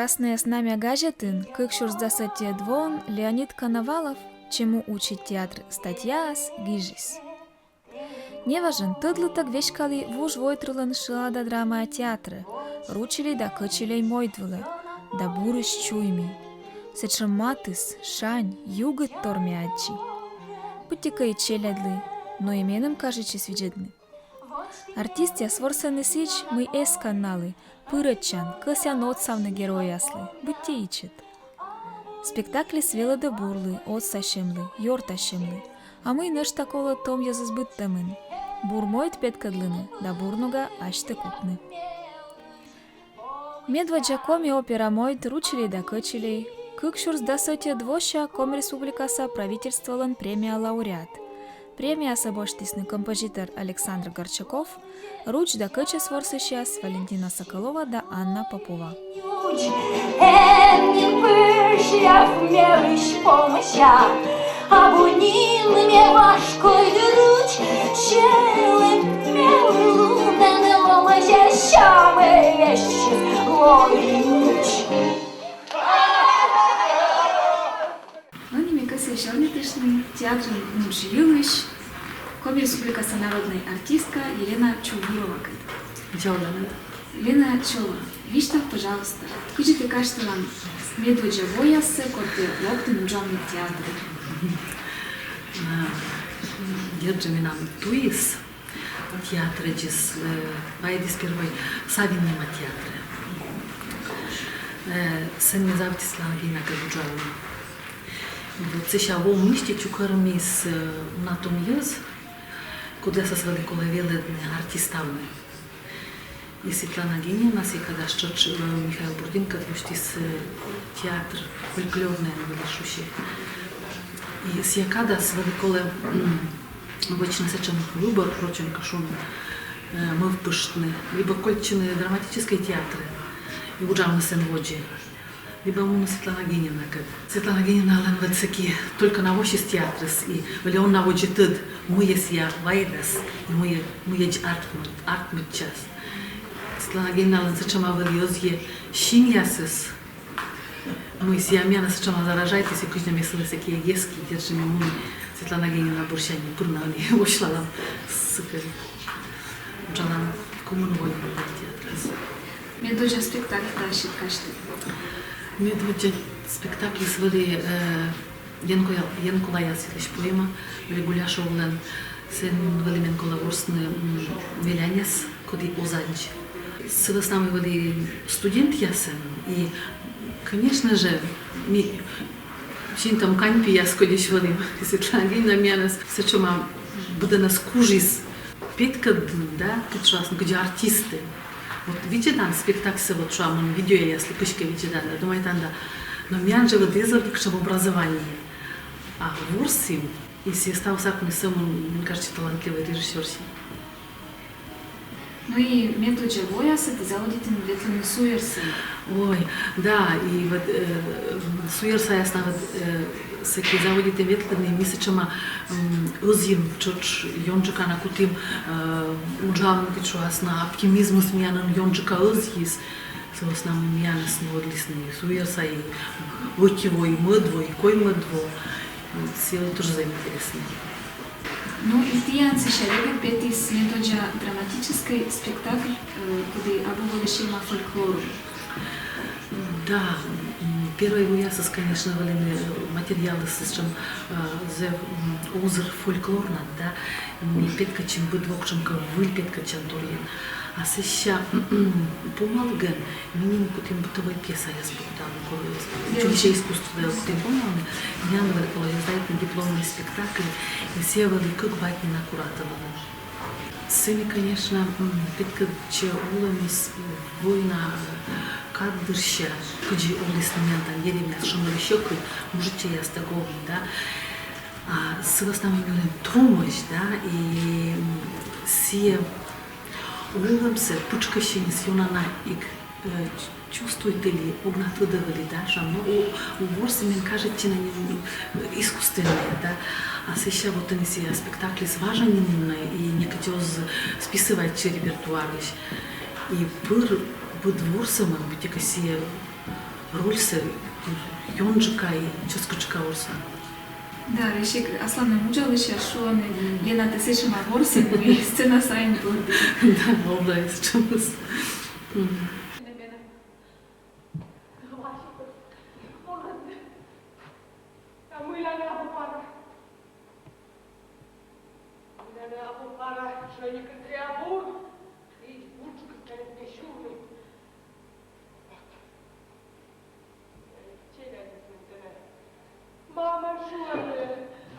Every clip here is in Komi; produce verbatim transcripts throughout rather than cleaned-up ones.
«Красное знамя» газетын кык сюрс дас ӧтиӧд воын Леонид Коновалов «Чему учит театр» статьяас гижис: неважӧн тӧдлытӧг веськалі вужвойтырлӧн шылада драмаа театрӧ, ручилей да кӧчилей мойд вылӧ, да бурысь чуйми. Сэтшӧм матыс, шань, югыдтор ме аддзи. Быттьӧкӧ и челядьлы, но и меным кажитчис видзӧдны. Артистъяс ворсӧны сідз, мый эскан налы, пырӧдчан, кӧсъян отсавны геройяслы, быттьӧ ичӧт. Спектакльыс велӧдӧ бурлы, отсасьӧмлы, ёртасьӧмлы. А мый нӧшта колӧ том йӧзыс быдтӧмын? Бур мойд петкӧдлыны да бур нога асьтӧ кутны». Медводдза коми опера мойд «Ручилей да кӧчилей» кык сюрс дас ӧтиӧд вося Коми Республикаса правительстволӧн премия лауреат. Премиясӧ босьтісны композитор Александр Горчаков, руч да кӧчӧс ворсысьяс Валентина Соколова да Анна Попова. Эн нин пӧжав мелысь помся, абу нин ме важкӧй руч, челядь мелі лунӧн ломӧзяс, сямӧ весиг лои муч. Ӧні ме кӧсъя сёрнитыштны театрын удж йылысь Коми Республикаса народнӧй артистка Елена Чувуровакӧд. Дзоляна. Лена Чолӧ, висьтав, пожалуйста, кыдзи тэ казьтылан медводдза вояссӧ, кор тэ локтін уджавны театрӧ? А, дерт жӧ, менам туйыс театрӧдзыс, э, вайӧдіс первой Савин нима театрӧ. Э, сэн ме заводиті Светлана Геннадьевнакӧд уджавны. Вот сэсся во мысти чукӧрмис, э, уна том йӧз, кодъясӧс вӧлі колӧ велӧдны, артиставны. И Светлана Геннадьевна сійӧ кадас тшӧтш, э, Михаил Бурдинкӧд восьтіс, э, театр фольклорнӧй выль шусьӧ. И сійӧ кадас вӧлі колӧ, м, вӧчны сэтшӧм выбор, рочӧн кӧ шуны, э, мӧвпыштны: либӧ кольччыны драматическӧй театрӧ и уджавны сэн водзӧ, либӧ мунны Светлана Геннадьевнакӧд. Светлана Геннадьевналӧн вӧд сэки только на воссис театрыс, и вӧлі он на водзӧ тӧд, мыйӧ сійӧ вайӧдас и мыйӧ, мыйӧдз артмӧ-, артмӧдчас. Светлана Геннадьевналӧн сэтшӧма вӧлі ӧзйӧ синъясыс, мый сійӧ миянӧс сэтшӧма заражайтіс, и кыдз нӧ ме сылы сэки эг эски, дерт жӧ, ме муні Светлана Геннадьевна бӧрсянь пыр на ӧні восьлалам сыкӧд. Уджалам комын во нин театрас. Медводдза спектакль, кыдзи казьтыштны? Медводдза спектакльыс вӧлі, э, Енкоя-, Енколаяс йылысь поэма, вӧлі Гуляшовлӧн. Сэн вӧлі мен колӧ ворсны, м, веляньӧс, коді оз аддзы. Сы вӧсна мый вӧлі студентъясӧн, и, конечно же, ми синтӧм каньпияс кодьӧсь вӧлім. Светлана Геннадьевна миянӧс сэтшӧма быдӧнӧс кужис петкӧдны, да, кыдз шуасны, кыдзи артистӧн. Вот видзӧдан спектакльсӧ, вот шуам, видеояслы кыськӧ видзӧдан да думайтан да: но миян жӧ вӧд эз вӧв ничӧм образование. А ворсім, и сійӧ ставыс артмис сӧмын, мне кажется, талантливӧй режиссёрсянь. Ну и медводдза воясӧ ті заводитін ветлыны суйӧрсаяс. Ой, да, и вот, э, суйӧрсаяс на вот, э, сэки заводитім ветлыны, ми сэтшӧма, м, ӧзйим тшӧтш, ёнджыка на кутім, э, уджавны, кыдз шуасны, оптимизмыс миянын ёнджыка ӧзйис. Сы вӧсна мый миянӧс нуӧдлісны и суйӧрсайӧ, и ӧти во, и мӧд во, и коймӧд во. Сійӧ тоже зэв интереснӧ. Ну и тіян сэсся регыд петіс медводдза драматическӧй спектакль, э, коді абу вӧлі сиӧма фольклорӧ. Да, м, первой воясыс, конечно, вӧліны, э, материалыс сэтшӧм, э, зэв, м, узыр фольклорнад, да, ми петкӧдчим быд во кутшӧмкӧ выль петкӧдчанторйӧн. А сэсся помалігӧн ми нин кутім бытӧвӧй пьесаяс быдтавны, кор-, училище искусствоӧ кутім помавны, миян вӧлі колӧ сдайтны дипломнӧй спектакль, и сійӧ вӧлі кык бать нин Куратовалӧн. Сэні, конечно, м, петкӧдчӧ олӧмыс война кад дырся, кыдзи олісны миян тан деревняас, шымӧдысь кыдзи мужичӧйястӧг овны, да. А сы вӧсна мый ми олім томӧсь, да, и, м, сійӧ олӧмсӧ пытшкӧссяньыс ёна на эг, э, чувствуйтӧ ли, ог на тӧдӧ ли, да, шуам, ну, у, у ворсӧмын кажитчӧны нин, м, искусственнӧйӧн, да. А сэсся вот ӧні сійӧ спектакльыс важӧн нин, и некыдз оз списывайтчы репертуарысь. И пыр быд ворсӧмын быттьӧкӧ сійӧ Рольсӧ ёнджыка и чӧскыдджыка ворса. Да, весиг асланым уджалысьяс шуӧны: «Лена, тэ сэтшӧма ворсін, мый сцена сайын бӧрдін». Да, овлӧ сэтшӧмыс. Мгм. Мама шуӧны: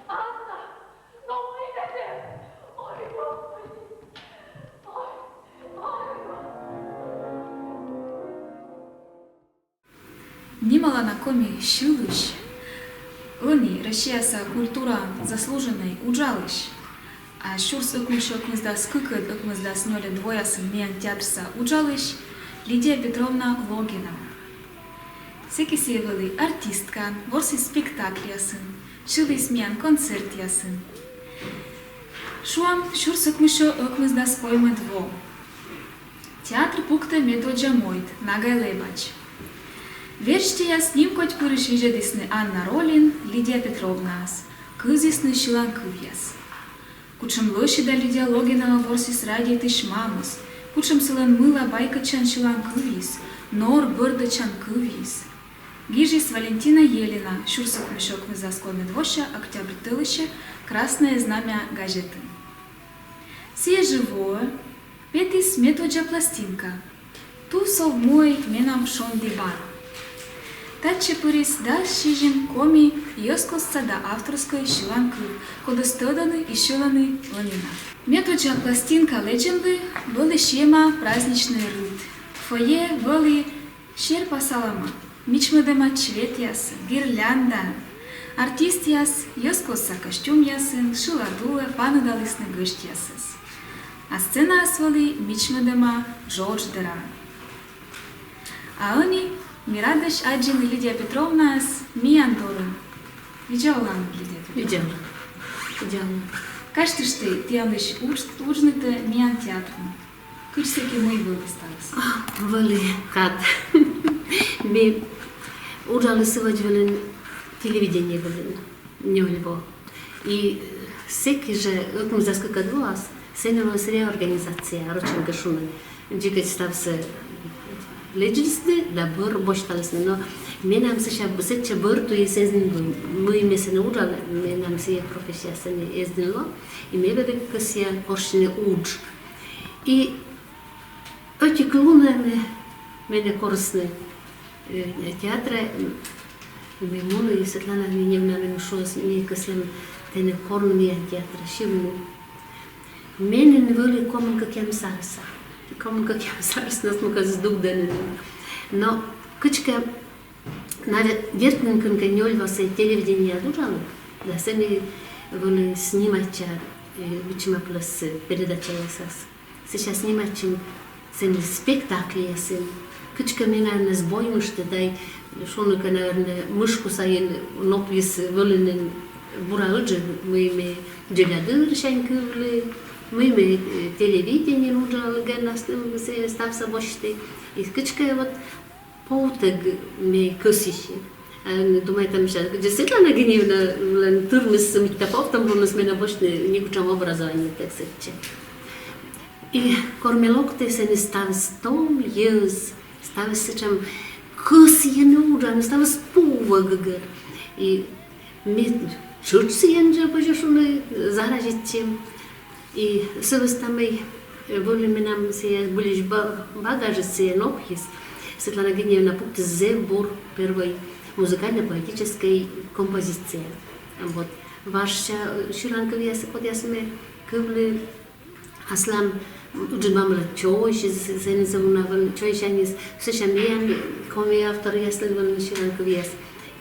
«Анна, но мый нӧ тэ? Ой, Господи! Ой, ой, Господи!» Нималана коми сьылысь, ӧні Россияса культураын заслуженнӧй уджалысь, а сюрс ӧкмыссё ӧкмысдас кыкӧд — ӧкмысдас нёльӧд воясын миян театрса уджалысь Лидия Петровна Логинова. Сэки сійӧ вӧлі артисткаӧн, ворсіс спектакльясын, сьыліс миян концертъясын. Шуам, сюрс ӧкмыссё ӧкмысдас коймӧд во. Театр пуктӧ медводдза мойд «Нагай лэбач». Верстьӧяс нимкодьпырысь видзӧдісны Анна рольын Лидия Петровнаӧс, кывзісны сьыланкывъяс. Кутшӧм лӧсьыда Лидия Логинова ворсіс радейтысь мамыс, кутшӧм сылӧн мыла байкӧдчан сьыланкывйыс, нор бӧрдӧдчан кывйыс, гижис Валентина Елина сюрс ӧкмыссё ӧкмысдас коймӧд вося октябрь тӧлысьӧ «Красное знамя» газетын. Сійӧ жӧ воӧ петіс медводдза пластинка «Тусов муӧй менам шонді бар». Татчӧ пырис дас сизим коми йӧзкостса да авторскӧй сьыланкыв, кодӧс тӧдӧны и сьылӧны ӧні на. Медводдза пластинка лэдзӧмлы вӧлі сиӧма праздничнӧй рыт. Фойе вӧлі серпасалӧма, мичмӧдӧма цветъясӧн, гирляндаӧн. Артистъяс йӧзкостса костюмъясын шыла-дула паныдалісны гӧсьтъясӧс. А сценаыс вӧлі мичмӧдӧма джодждӧраӧн. А ӧні ми радӧсь аддзыны Лидия Петровнаӧс миян дорын. Видза олан, Лидия Петровна. Видза олан. Видза олан. Казьтыштӧй тіянлысь удж-, уджнытӧ миян театрын. Кыдз сэки, мый вӧлі ставыс? А, вӧлі кад. Ми уджалі сы водзвылын телевидение вылын нёль во. И, э, сэки жӧ ӧкмысдас кыкӧд воас сэні лоис реорганизация, рочӧн кӧ шуны. Дзикӧдз ставсӧ лэдзисны да бӧр босьталісны. Но менам сэтчӧ, сэтчӧ бӧр туйыс эз нин вӧв. Мый ме сэні уджалі, менам сійӧ профессия сэні эз нин ло. И ме вӧлі кӧсъя корсьны удж. И ӧтик лунӧ менӧ корисны, э, театрӧ, м, ме муні, и Светлана Григорьевна меным шуӧ, ме кӧсъя тэнӧ корны миян театрӧ сьывны. Меным вӧлі комын кӧкъямыс арӧса. Комын кӧкъямыс арӧса, но смыкӧдзыс дугдӧны. Но кыдзкӧ, навер-, дерт нин, кӧнкӧ нёль во сійӧ телевидениеад уджалі, да сэні вӧлі снимайтча, э, виччысьӧмаӧсь передачаясас. Сэсся снимайтчим сэні спектакльясын. Кыдзкӧ менам эз босьтны, дай шуны кӧ, наверно, мышку сайын нопйыс вӧліны бура ыджыд, мый ме дзоля дырсянь кывлі, мый ме, э, телевидениеын уджалі, гӧгӧрвоисны, м, сійӧ ставсӧ босьті. И кыдзкӧ вот повтӧг ме кӧсйыси. А думайтам, мися, кыдзи Светлана Григорьевналӧн тырмис мыйта повтӧм луныс, менӧ босьтны некутшӧм образованиетӧг сэтчӧ. И кор ме локті, сэні ставыс том йӧз, ставыс сэтшӧм кӧсйӧны уджавны, ставыс пуӧ гӧгӧр. И ме тшӧтш сійӧн жӧ, позьӧ шуны, заразитчи. И сы вӧсна мый, э, вӧлі менам сійӧ збыльысь ба-, багажыс, сійӧ нопйыс. Светлана Григорьевна пуктіс зэв бур первой музыкально-поэтическӧй композиция. Вот. Важся, э, сьыланкывъяс, кодъяс ме кывлі, аслам Ыджыд мамлӧн чойсьыс, сэні зэв уна вӧлі чойсяньыс, сэсся миян коми авторъяслӧн вӧлі сьыланкывъяс.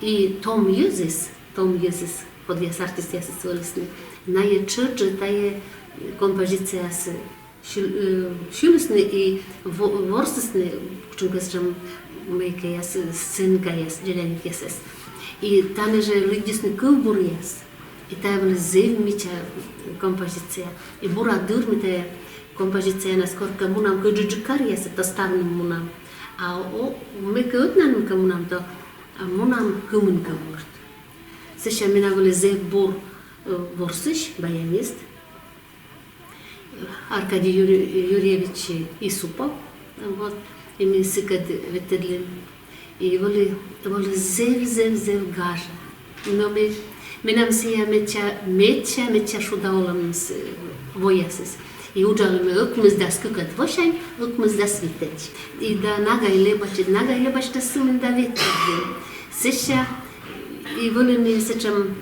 И том йӧзыс, том йӧзыс, кодъяс артистъясыс вӧлісны, найӧ тшӧтш жӧ тайӧ композициясӧ сьыл-, э, сьылісны и во-, ворсісны кутшӧмкӧ сэтшӧм мыйкӧяс, сценкаяс, дзоляникъясӧс. И тані жӧ лыддисны кывбуръяс. И тайӧ вӧлі зэв мича композиция. И бура дыр ми тайӧ композициянас коркӧ мунам кӧджык каръясӧ, тӧ ставным мунам. А о, ме кӧ ӧтнамӧн кӧ мунам, то, а, мунам кымынкӧ морт. Сэсся менам вӧлі зэв бур, э, ворсысь, баянист. Аркадий Юрьевич Исупов, вот, и ми сыкӧд ветлім. И вӧлі, вӧлі зэв, зэв, зэв гажа. Но ми, менам сійӧ медся, медся, медся шуда олӧмыс, э, воясыс. И уджалім ми ӧкмысдас кыкӧд восянь ӧкмысдас витӧдӧдз. И да Нагай Лебачыд, Нагай Лебач да сымында ветлӧдлӧ. Сэсся и вӧліны сэтшӧм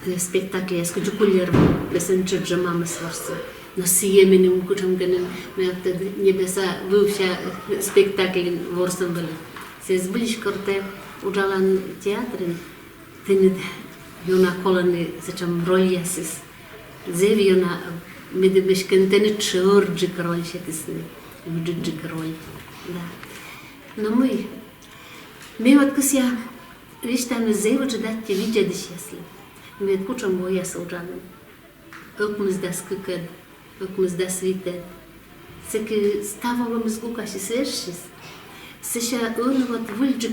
э, спектакльяс, кыдзи «Кулер», вӧлі сэн чӧджӧ мамыс ворсӧ. Но сійӧ меным кутшӧмкӧ нин, ме ӧд тӧд, небеса вывсьӧ, э, спектакльын ворсӧм вӧлі. Сэсся збыльысь кор тэ уджалан театрын, тэныд ёна колӧны сэтшӧм рольясыс. Зэв ёна, э, медым эськӧ тэныд тшӧтш ыджыд роль сетісны, ыджыдджык роль. Да. Но мый, ме вот кӧсъя висьтавны зэв ыджыд аттьӧ видзӧдысьяслы. Мед кутшӧм воясӧ уджалӧны. Ӧкмысдас кыкӧд, ӧкмысдас витӧд. Сэки став олӧмыс гукасьыс эшшис. Сэсся ӧні вот выльджык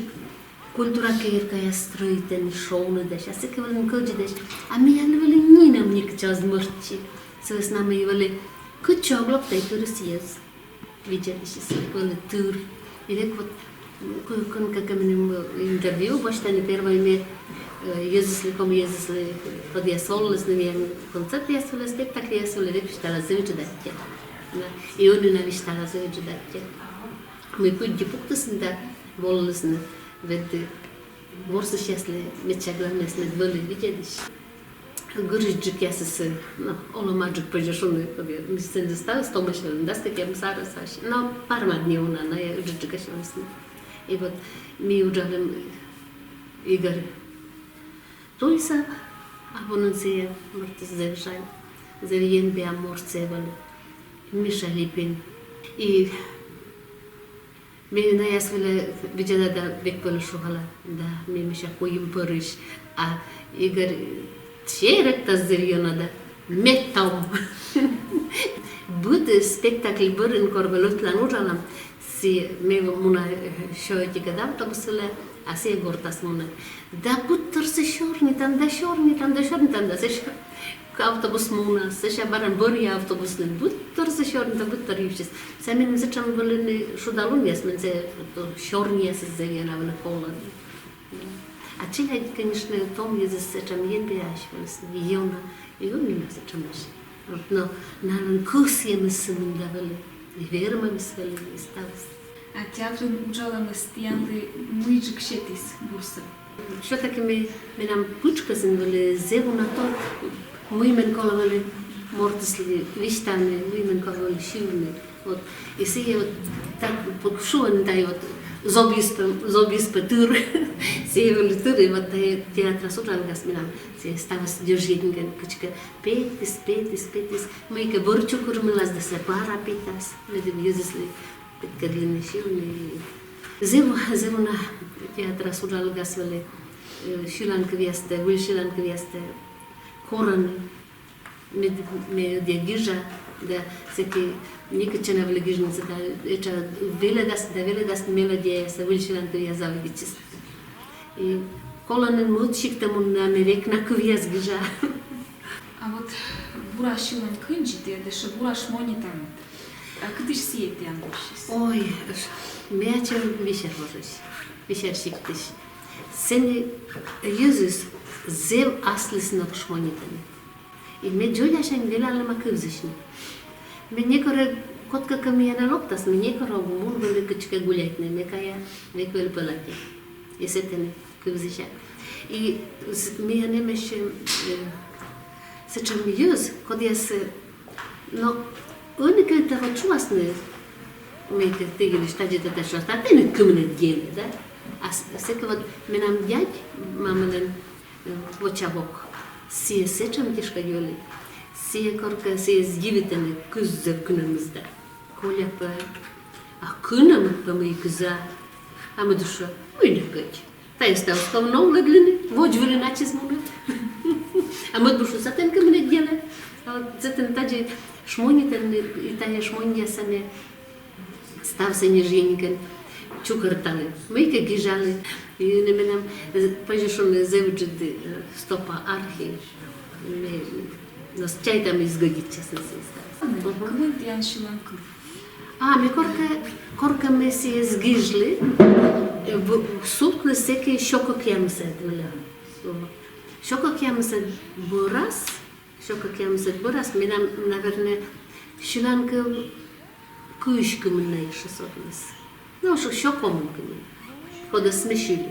культура керкаяс стрӧитӧны, шоныдасьӧ, а сэки вӧліны кӧдзыдасьӧ. А миянлы вӧлі нинӧм некытчӧ оз мӧрччы. Сы вӧсна мый вӧлі кытчӧ ог лок, тайӧ тырыс йӧз. Видзӧдысьыс вӧлі тыр. И век вот, м, ку-, кӧнкӧ кӧ меным, э, интервью босьтӧны, первой ме, э, йӧзыслы, коми йӧзыслы, кодъяс волылісны миян концертъяс вылӧ, спектакльяс вылӧ, век висьтала зэв ыджыд аттьӧ. Да. И ӧні на висьтала зэв ыджыд аттьӧ. Мый пыдди пуктісны да волылісны, ведь, э, ворсысьяслы медся главнӧйыс мед вӧлі видзӧдысь. Гырысьджыкъясыс, но, олӧмаджык позьӧ шуны, кодъяс, мися, ставыс томӧсь вӧліны, дас кӧкъямыс арӧсӧсь. Но пармад нин уна, найӧ ыджыдджыкӧсь вӧлісны. И вот ми уджалім Игорь Туйсов, абу нин сійӧ, мортыс зэв жаль, зэв енбиа морт сійӧ вӧлі, Миша Липин. И ме наяс вылӧ видзӧда да век вӧлі шуала, да, ме, мися, куим пӧрысь, а Игорь серӧктас зэв ёна да, ме том. Быд спектакль бӧрын, кор вӧлі ӧтлаын уджалам, сійӧ, ме муна, э, сё ӧтикӧд автобус вылӧ, а сійӧ гортас мунӧ. Да быдторсӧ сёрнитам да сёрнитам да сёрнитам да, сэсся автобус мунас, сэсся бара бӧръя автобус нин, быдторсӧ сёрнитам, быдтор йывсьыс. Сійӧ меным сэтшӧм вӧліны шудалунъяс, мен сійӧ, то, сёрниыс зэв ёна вӧлі колӧ. А челядь, конечно, том йӧзыс сэтшӧм енбиаӧсь вӧлісны, ёна, ёна сэтшӧмӧсь. Вот, но налӧн кӧсйӧмыс сымында вӧлі, и вермӧмыс вӧлі, и ставыс. А театрын уджалӧмыс тіянлы мыйджык сетіс бурсӧ? Всё-таки ме, менам пытшкӧсын вӧлі зэв уна тор, мый мен колӧ вӧлі мортыслы висьтавны, мый мен колӧ вӧлі сьывны. Вот. И сійӧ вот так вот шуӧны, тайӧ вот зобйыс пӧ, зобйыс пӧ тыр. Сійӧ вӧлі тыр, и вот тайӧ театрас уджалігас менам сійӧ ставыс дзоридзӧн кыдзкӧ петіс, петіс, петіс. Мыйкӧ бӧр чукӧрмылас да сійӧ бара петас. Медым йӧзыслы петкӧдлыны, сьывны. Зэв, зэв уна театрас уджалігас вӧлі, э, сьыланкывъястӧ, выль сьыланкывъястӧ корӧны. Мед, ме ӧдйӧ гижа, да сэки некытчӧ на вӧлі гижнысӧ да, этша велӧдасны да велӧдасны мелодияяссӧ, выль сьыланкывъяс заводитчисны. И колӧ нин мӧд сиктӧ мунны, а ме век на кывъяс гижа. А вот бура сьылан кындзи, тіян ещӧ бура шмонитан. А кытысь сійӧ тіян воссис? Ой, ме ачым Висер вожысь, Висер сиктысь. Сэні йӧзыс зэв аслысног шмонитӧны. И ме дзолясянь велалӧма кывзысьны. Ме некор, кодкӧ кӧ миянӧ локтас, ме некор ог мун вӧлі кыдзкӧ гуляйтны, ме кая век вӧлі пӧлатьӧ. И сэтӧні кывзыся. И с-, миян эмӧсь, э, сэтшӧм йӧз, кодъяс, э, но ӧні кӧ тэ вот шуасны, мыйкӧ тэ йылысь тадзи да тадзи шуас, а тэныд кымынӧд делӧ, да? А с-, сэки вот менам дядь мамӧлӧн, э, вочавок, сійӧ сэтшӧм тешкодь вӧлі, сійӧ коркӧ, сійӧс дивитӧны кыз зэв кынӧмыс да. Коля пӧ, а кынӧм пӧ мый кыза. А мӧд шуӧ, мый нӧ кӧть. Тайӧ ставыс ков новлӧдлыны, водзвылын ачыс мунӧ. А мӧд шуӧ, сэтӧн кымынӧд делӧ. А вот сэтӧн тадзи шмонитӧны, и тайӧ шмоньясӧн ставсӧ ньӧжйӧникӧн. чукӧрталі, мыйкӧ гижалі. И ӧні менам, э, позьӧ шуны, зэв ыджыд, э, стопа архив. Ме, но, чайта, мый сгодитчас на сійӧс. Мгм. Кымын тіян сьыланкыв? А, ме коркӧ, коркӧ ме сійӧс гижлі, э, в-, сувтліс сэки сё кӧкъямысӧд вылӧ. Сё кӧкъямысӧд бӧрас, сё кӧкъямысӧд бӧрас менам, наверное, сьыланкыв кызь кымын на йылысь содіс. Но, сё, сё комын кымын. Кодӧс ме сьылі.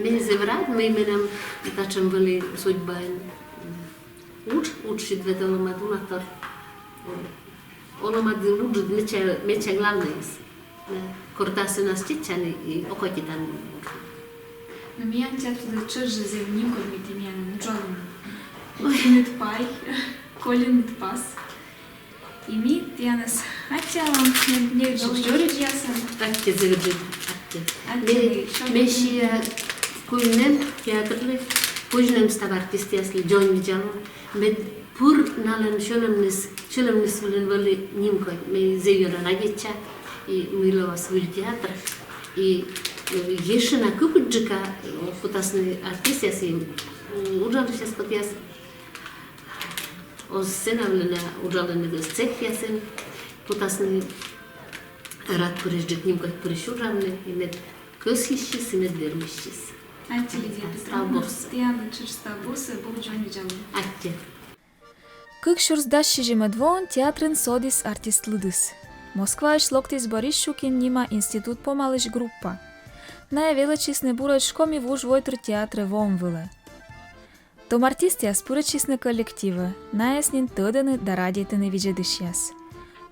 Ме зэв рад, мый менам татшӧм вӧлі судьбаын удж, уджсьыд ведь олӧмад уна тор. Олӧмад уджыд медся, медся главнӧйыс. Э, кор дас ӧнас чеччан и окотитан. Но миян театрын тшӧтш зэв нимкодь, мый ті миян уджаланныд. Ой. Пуктінныд пай, колинныд пас. И ми тіянӧс аттьӧалам, не, не дзоридзьясӧн. Аттьӧ, зэв ыджыд аттьӧ. Аттьӧ. Ме, ме сиа куимнем театрлы, куимнем став артистъяслы дзоньвидзала. Мед пыр налӧн сьӧлӧмныс, сьӧлӧмныс вылын вӧлі нимкодь, ме зэв ёна радейтча, и мый лоас выль театр, и, э, ещӧ на кыпыдджыка, э, кутасны артистъяс и, м, уджалысьяс, кодъяс оз сцена вылын, а уджалӧны цехъясын, кутасны рад пырысьджык, нимкодь пырысь уджавны, и мед кӧсйысьліс и мед вермысьліс. Аттьӧ, Лидия Петровна, тіянлы тшӧтш став бурсӧ, бур дзоньвидзалун. Аттьӧ. Кык сюрс дас сизимӧд воын театрын содіс артист лыдыс. Москваысь локтіс Борис Щукин нима институт помалысь группа. Найӧ велӧдчисны буретш коми вужвойтыр театрӧ воӧм вылӧ. Том артистъяс пырӧдчисны коллективӧ, найӧс нин тӧдӧны да радейтӧны видзӧдысьяс.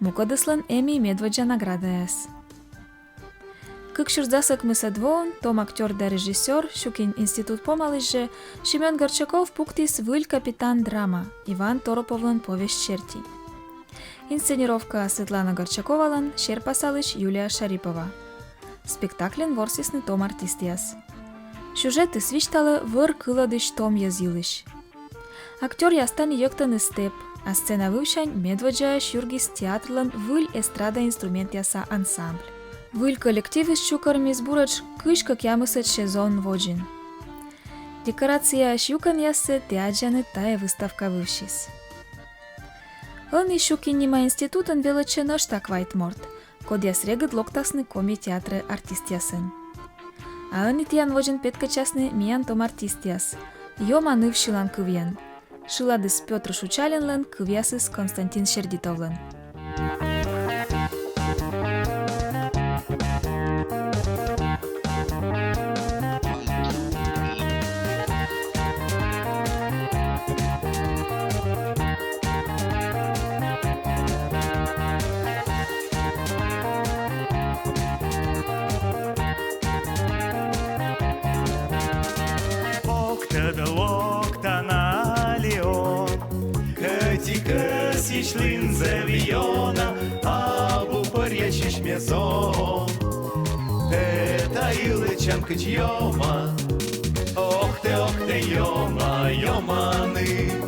Мукӧдыслӧн эм и медводдза наградаяс. Кык сюрс дас ӧкмысӧд воын том актёр да режиссёр, Щукин институт помалысь жӧ, Семён Горчаков пуктіс выль капитан драма Иван Тороповлӧн повесть серти. Инсценировка Светлана Горчаковалӧн, серпасалысь Юлия Шарипова. Спектакльын ворсісны том артистъяс. Сюжетыс висьталӧ вӧр кылӧдысь том йӧз йылысь. Актёръяс тані йӧктӧны степ, а сцена вывсянь медводдзаысь юргис театрлӧн выль эстрада инструментъяса ансамбль. Выль коллективыс чукӧрмис буретш кызь кӧкъямысӧд сезон водзын. Декорацияысь юкӧнъяссӧ ті аддзанныд тайӧ выставка вывсьыс. Ӧні Щукин нима институтын велӧдчӧ нӧшта квайт морт, кодъяс регыд локтасны коми театрӧ артистъясӧн. А ӧні тіян водзын петкӧдчасны миян том артистъяс «Ёма ныв» сьыланкывйӧн. Шыладыс Пётр Шучалинлӧн, кывъясыс Константин Сердитовлӧн. Ог тӧд, локтан али он, кӧть и кӧсйысьлін зэв ёна, абу пӧръясьысь ме зон. Тэ та йылысь кӧть ёма, ог тэ, ог тэ, ёма, ёманыд.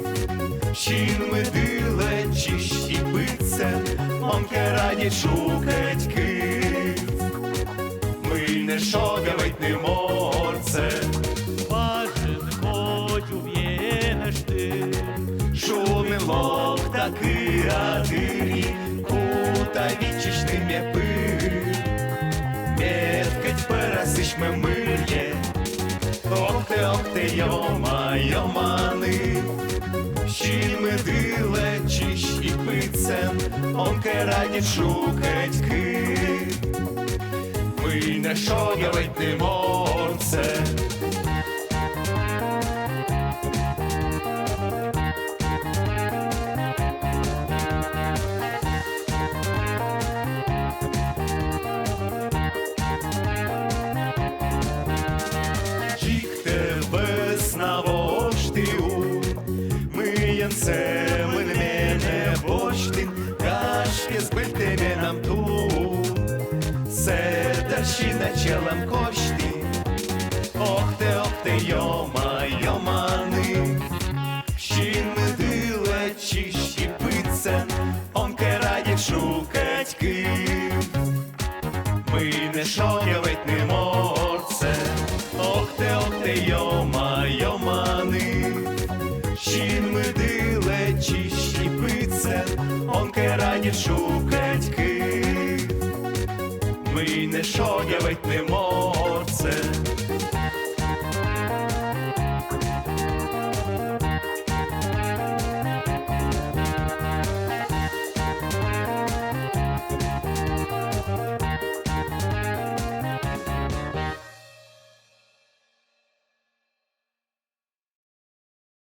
Синмыд ылӧдчысь и пытсӧн он кӧ радейт шукӧть кыв. Мый нӧ шогӧ вӧйтны мортсӧ? Важӧн кодь увенышті. Шуны локта кыа дырйи, кута виччысьны ме пыр. Мед кӧть пӧрасысь ме мырйӧ. Ог тэ, ог тэ, ёма, ёманыд. Синмыд ылӧдчысь и пытсӧн он кӧ радейт шукӧть кыв. Мый нӧ шогӧ вӧйтны мортсӧ? Дзик тэ вӧсна воштіун, мыйӧн сӧмын менӧ босьтін, гаж пес збыль Ёма, ёманыд, синмыд ылӧдчысь сипыдсӧ он кӧ радейтӧ шукӧть кыв. Мый нӧ шогӧвӧйтны мо